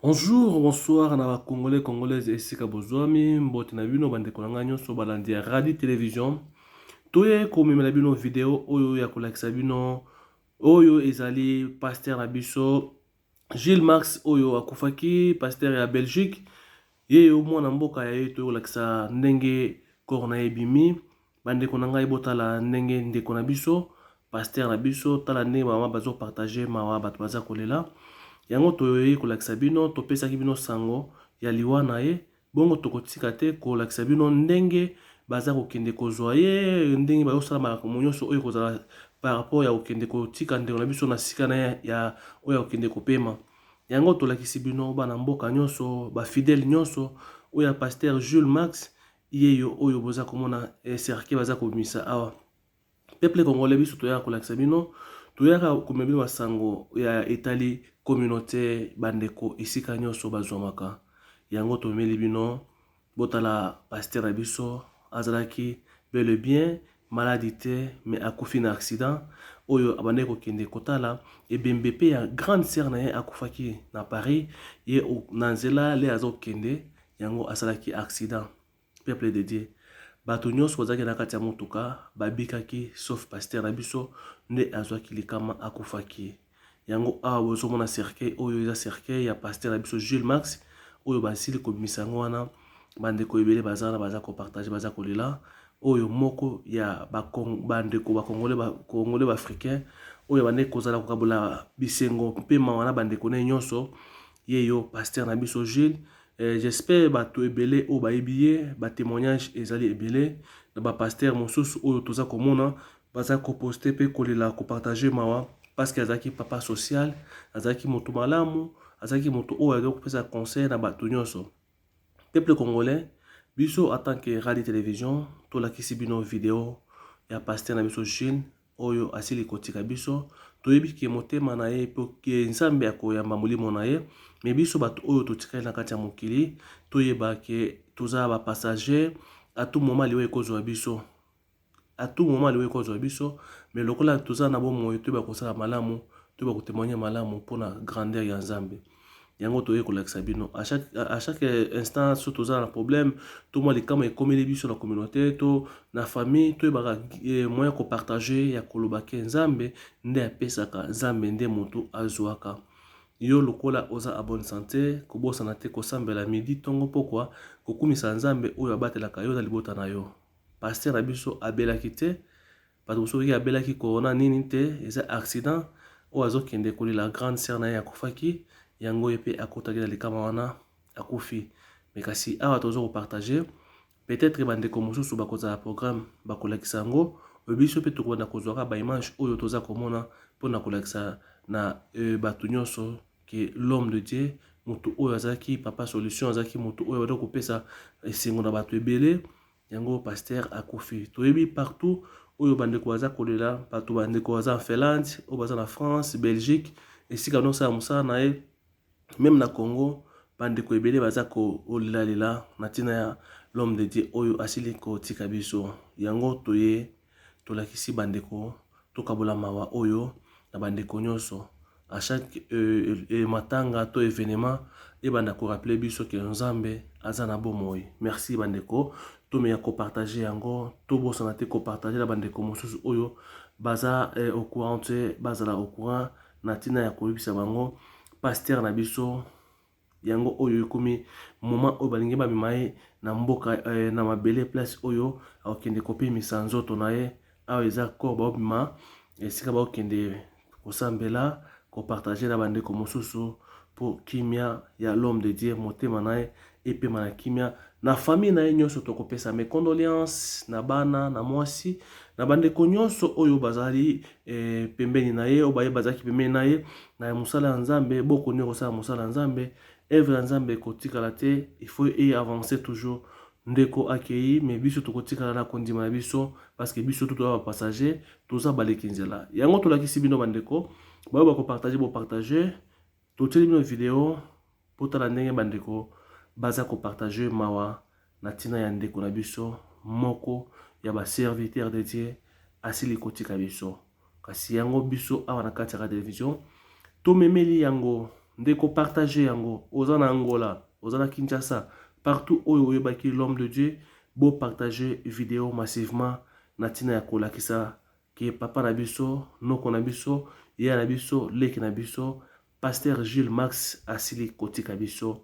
Bonjour, bonsoir na ba congolais congolaise esika bozwami, mbote na bino bandeko na ngai nyonso balandi ya radio television. Toye komemela bino video oyo ya kolakisa bino oyo ezali pasteur na biso Gilles Marx oyo akufaki, pasteur ya Belgique. Ye yo mwana mboka ya ye, toye kolakisa ndenge corps na ye ebimi. Bandeko na ngai, botala ndenge ndeko na biso, pasteur na biso, tala ndenge mama bazo partager mawa, bato baza kolela. Yango toyei kolakisa bino, topesaki bino sango ya liwa na ye, bongo tokotika te kolakisa bino ndenge baza kokende kozwa ye, ndenge bazosala makambo nyonso oyo ekozala par rapport ya kokende kotika ndeko na biso na sika na ye ya oyo akokende kopema. Yango tolakisi bino bana mboka nyonso, ba fidèle nyonso oyo ya pasteur Jules Max, yeyo oyo boza komona cercueil baza kobimisa awa. Peuple congolais, biso toyaka kolakisa bino, toyaka komema bino basango ya etali communauté, bandeko esika nyonso bazwamaka. Yango tomemeli bino, botala pasteur na biso azalaki bel et bien maladi te, mais akufi na accident oyo abandaki kokende kotala ebembe pe ya grande sœur na ye akufaki na Paris. Ye na nzela le azokende, yango asalaki accident. Peuple de Dieu, bato nyonso bazalaki na kati ya motuka babikaki, sauf pasteur na biso nde azwaki likama, akufaki. Yango awa bozomona cercueil oyo eza cercueil ya pasteur na biso Jules Max oyo basili kobimisa yango wana. Bandeko ebele baza wana, baza kopartage, baza kolela. Oyo moko ya bandeko bakongole, bakongole baafricain oyo bandeki kozala kokabola bisengo mpe mawa na bandeko na ye nyonso, ye yo pasteur na biso Jules. J'espère bato ebele oyo bayebi ye, batémoignage ezali ebele na bapasteur mosusu oyo toza komona baza koposte mpe kolela, kopartage mawa, parce que azalaki papa social, azalaki moto malamu, azalaki moto oyo azali kopesa conseil na bato nyonso. Peuple congolais, biso en tant que radio télévision tolakisi bino video ya pasteur na biso Jules oyo asili kotika biso. Toyebi ke motema na ye mpo ke Nzambe akoyamba molimo na ye, me biso bato oyo totikali na kati ya mokili, toyeba ke toza bapassager. À tout moment liwa ekozwa biso, à tout moment liwa ekozwa biso, mais lokola toza na bomoi, toyeba kosala malamu, toyeba kotémoigne malamu mpona grandeur ya Nzambe. Yango toyei kolakisa bino à chaque instant. So toza na problème to mwa likama ekomeli biso na communauté to na famille, toyebaka moyen kopartage ya koloba ke Nzambe nde apesaka, Nzambe nde moto azwaka. Yo lokola oza a bonne santé, kobosana te kosambela midi, ntongo, pokwa, kokumisa Nzambe oyo abatelaka yo na libota na yo. Pasteur na biso abelaki te, bato mosusu soki abelaki corona nini te, eza accident oyo azokende kolela grande sœur na ye akufaki. Yango ye mpe akotaki na likama wana, akufi. Me kasi awa toza kopartage, peut-être bandeko mosusu bakozala programme, bakolakisa yango. Oyo biso mpe tokobanda kozwaka baimage oyo toza komona mpona kolakisa na bato nyonso ke l'homme de Dieu, moto oyo azalaki papa solution, azalaki moto oyo abanda kopesa esengo na bato ebele. Yango pasteur akufi, toyebi partout oyo bandeko baza kolela, bato bandeko baza na Finlande, oyo baza na France, Belgique, esika nosala mosala na ye, même na Congo, bandeko ebele baza kolelalela na ntina ya l'homme de Dieu oyo asili kotika biso. Yango toye tolakisi bandeko, tokabola mawa oyo na bandeko nyonso. À chaque matanga to événement, ebanda korappeler biso ke Nzambe aza na bomoi. Merci bandeko, tomeya kopartage yango, tobosana te kopartage na bandeko mosusu oyo baza au courant te, bazala au courant na ntina ya koyebisa bango pasteur na biso. Yango oyo ekomi moment oyo balingi bamema ye na mboka na mabele, place oyo akokende kopemisa nzoto na ye. Awa eza corps baobima esika baokende kosambela, kopartage na bandeko mosusu mpo kimia ya l'homme de Dieu, motema na ye epema na kimia. Na famille na ye nyonso tokopesa mes condoléances, na bana, na mwasi, na bandeko nyonso oyo bazali pembeni na ye, oyo baye bazalaki pembeni na ye na mosala ya Nzambe. Bokoni kosala mosala ya Nzambe, œuvre ya Nzambe ekotikala te, il faut e avancer toujours. Ndeko akei, mais biso tokotikala na kondima na biso, parce que biso toza bapassager, toza baleki nzela. Yango tolakisi bino bandeko bayo bakopartage, bopartage. Totieli bino video, botala ndenge bandeko baza kopartage mawa na ntina ya ndeko na biso moko ya baserviteur de Dieu asili kotika biso. Kasi yango biso awa na kati ya télévision tomemeli yango. Ndeko partage yango, oza na Angola, oza na Kinshasa, partout oyo oyebaki l'homme de Dieu, bo partage video massivement na tina ya kolakisa ke papa na biso, noko na biso, yaya na biso, leki na biso, Pasteur Jules Max asili kotika biso.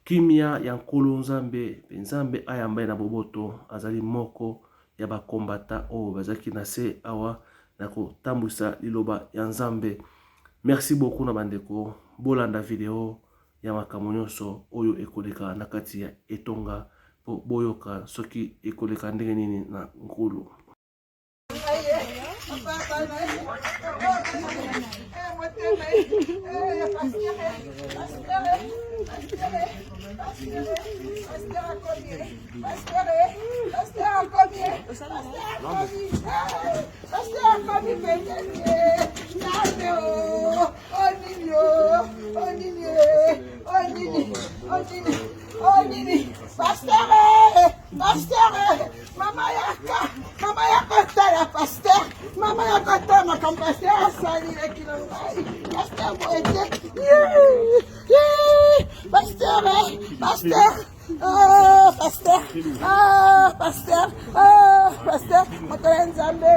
Kimia ya Nkolo Nzambe mpe Nzambe ayamba ye na boboto. Azali moko ya ba combattants oyo bazalaki na se awa na kotambwisa liloba ya Nzambe. Merci beaucoup na bandeko, bolanda video ya makambo nyonso oyo ekoleka na kati ya etonga mpo boyoka soki ekoleka ndenge nini na Nkolo. Pasteur, pasteur, Mama yaka, mama yaka tala pasteur, mama yaka tala makambo pasteur asali leki na ngai. Pasteur boye te. Pasteur, pasteur. Ah, pasteur, ah, pasteur, ah, pasteur, moto ya Nzambe.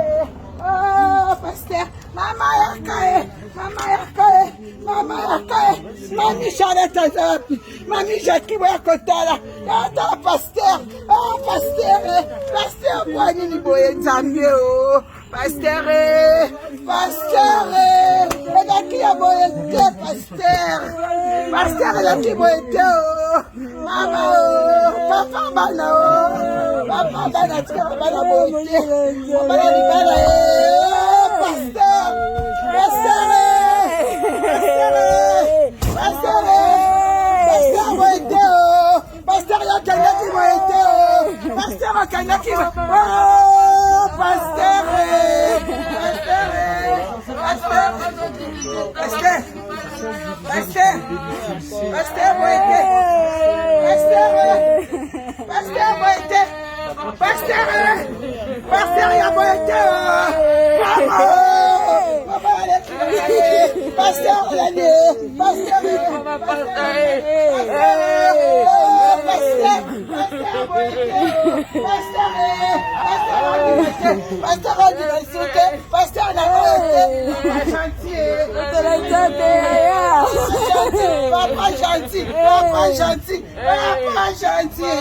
Ah, pasteur, mama yaka e, mama yaka e, mama yaka e. Mami Charlotte aza wapi? Mami Jackie boya kotala. Ata pasteur, ah pasteur, eh, pasteur mpo nini boye Nzambe o oh. Pasteur, eh, pasteur, eh, elaki ya boye te pasteur, pasteur elaki boye te o oh. Mama o oh. Papa bana o papa bana tikaka bana boye te mobala libala e pasteur, pasteur, pasteur, pasteur, pasteur boye te o pasteur yo akendaki boye te o pasteur akendaki pasteur pasteur pasteur pasteur pasteur pasteur boye te pasteur pasteur boye te pasteur pasteur ya boye te pasteur olandi pasteur pasteur andima lisusu te pasteur na oyo te gentil papa gentil papa gentil papa gentil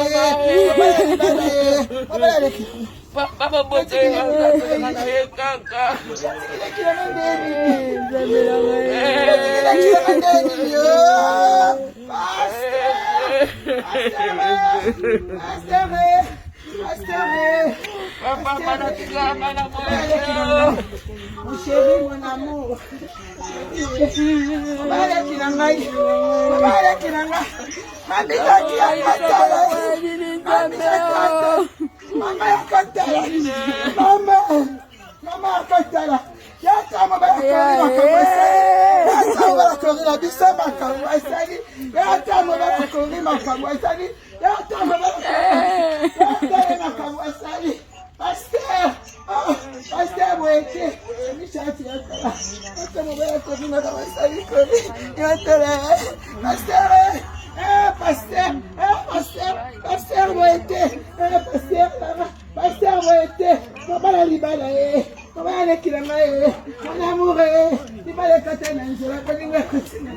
papa leki Papa bote na ye kaka. Mon chéri, mon amour. Baleki na ngai. Baleki na ngai. Mabikaki ya katala. Mabikaki. Mama ya katala. Mama. Mama ya katala. Yaka mama ya kori makambo asali. Yaka mama ya kori na biso makambo asali. Yaka mama ya kori makambo asali. Yaka mama ya kori makambo asali. Pasteur, oh, pasteur boye te. Mishati ya tala. Yaka mama ya kori makambo asali kori. Ya tala. Pasteur. Eh, pasteur, eh, pasteur, pasteur boye te. Eh, pasteur, pasteur boye te. Mobala libala ye. Mobala leki na ngai ye. Mon amour ye. Libala ekata na nzela bolingo ekoti na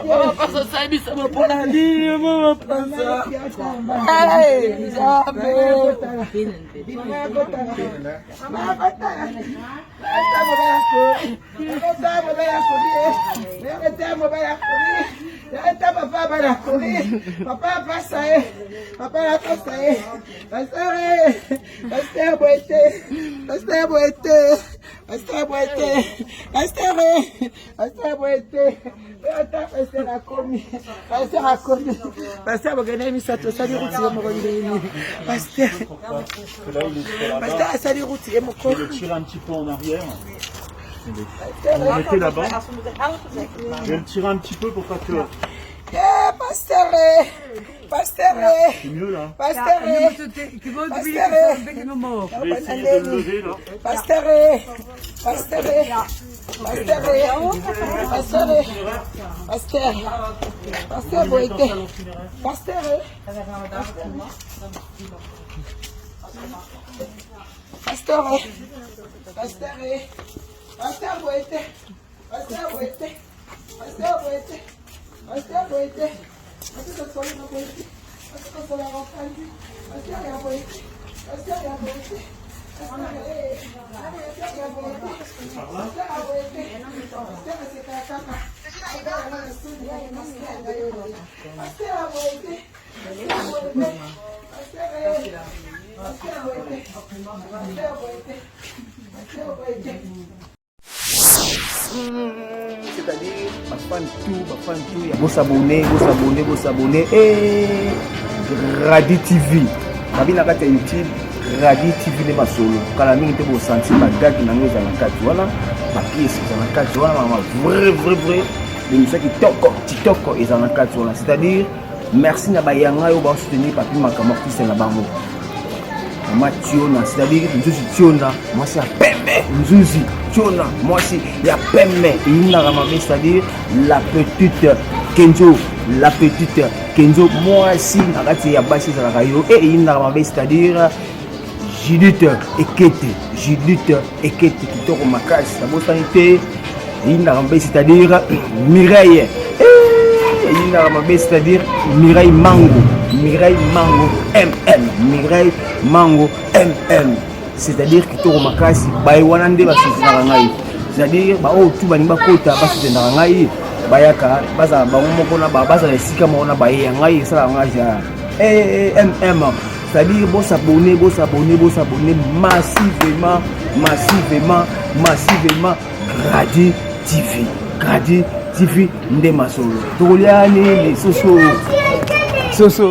Mama pasa osali biso mpona nini mama pasa? Nzambe. Papa pasa ye papa pasa ye pasteur pasteur boye te pasteur boye te pasteur boye te pasteur pasteur boye te ata pasteur akomi pasteur akomi pasteur bokende misato osali route ye moko ndenge pasteur pasteur asali route ye moko. Je vais le tirer un petit peu en arrière. Vous le mettez là-bas. Je vais le tirer un petit peu pour pas que. Eh, pasteur pasteur C'est mieux là. pasteur pasteur Je vais essayer de le lever là. pasteur pasteur pasteur pasteur pasteur pasteur boye te pasteur pasteur pasteur pasteur boye te pasteur boye te pasteur boye te pasteur boye te pasteur kosolaka boye te pasteur kosolaka okanzi pasteur ya boye te pasteur ya boye te pasteur ya boye te pasteur ya boye te pasteur asekaka kaka pasteur ya boye te pasteur ya boye te pasteur ya boye te pasteur ya boye te pasteur ya boye te. C'est-à-dire bafan tout, bafan tout ya bosabone, bosabone, bosabone e Radi TV babi na kati ya YouTube. Radi TV nde masolo kala mingi te. Bosanti bagagi nango eza na kati wana, bapièces eza na kati wana, mama vrai vrai vrai émission kitoko kitoko eza na kati wana. C'est-à-dire merci na bayanga oyo basoutenir Papi Makambo, artiste na bango, mama Tiona, c'est-à-dire Nzuzi Tiona, mwasi ya pembe. Nzuzi Tiona, mwasi ya pembe, eyindaka mabe. C'est-à-dire la petite Kenzo, la petite Kenzo, mwasi na kati ya basi ezalaka yo e, eyindaka mabe. C'est-à-dire Judith Ekete, Judith Ekete, kitoko makasi, nabosani te, eyindaka mabe. C'est-à-dire Mireille, eyindaka mabe. C'est-à-dire Mireille Mango, Mireille Mango mm, Mireille Mango mm, c'est-à-dire kitoko makasi. Baye wana nde basoutenaka ngai, c'est-à-dire baoyo tu balingi bakota basoutenaka ngai, bayaka, bazala bango moko na bazala esika moko na baye ya ngai, esalaka ngai ja mm. C'est-à-dire bosabone, bosabone, bosabone massivement, massivement, massivement. Gradi TV, Gradi TV nde masolo. Tokolia nini? Soso, soso.